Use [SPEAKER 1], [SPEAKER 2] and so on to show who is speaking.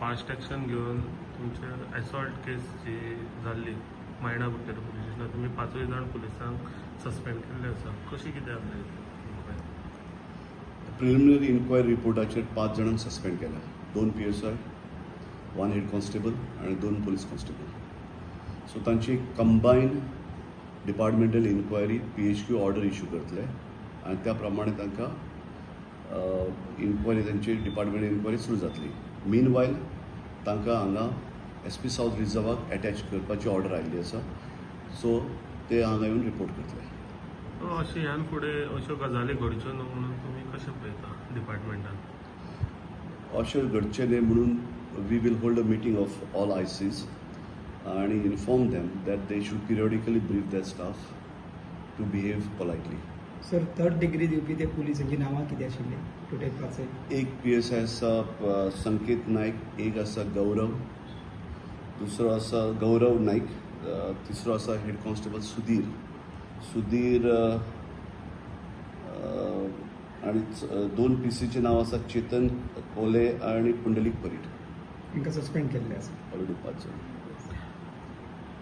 [SPEAKER 1] Fast action घेवन तुमचेर assault केस जी जाल्ली मायणा कुडटरे पुलीस स्टेशनार, तुमी पांचूय जाण पुलिसांक सस्पेंड केल्ले आसा. कशी कितें जालें?
[SPEAKER 2] प्रिलिमिनरी इन्क्वायरी रिपोर्टाचेर पांच जाणांक सस्पेंड केला, दोन PSI, one head constable आनी दोन पुलीस कॉन्स्टेबल. सो तांची combine departmental inquiry PHQ order issue करतले आनी त्या प्रमाणे तांकां इन्क्वायरी, तांची डिपार्टमेंटल इन्क्वायरी सुरू जातली. मीन वायल तांकां हांगा एसपी सावथ रिजर्वाक एटॅच करपाची ऑर्डर आयिल्ली आसा, सो ते हांगा येवन रिपोर्ट करतले.
[SPEAKER 1] अशें ह्यान फुडें अश्यो गजाली घडच्यो न्हू म्हणून तुमी कशें पळयता डिपार्टमेंटान?
[SPEAKER 2] अशें घडचें न्हय म्हणून we will hold a meeting of all ICs आणि inform them that they should periodically brief their staff to behave politely.
[SPEAKER 3] Sir, third degree दिवपी ते पुलिसांची नांवां कितें आशिल्ली टोटल पांच?
[SPEAKER 2] एक पीएसआय आसा संकेत नायक, एक आसा गौरव, दुसरो आसा गौरव नायक, तिसरो आसा हेड कॉन्स्टेबल सुधीर सुधीर आणि दोन पीसीचें नांव आसा चेतन कोले आणि पुंडलीक परीट.
[SPEAKER 3] तांकां सस्पेंड केल्ले आसा?
[SPEAKER 2] ऑलरेडी पांच जाण.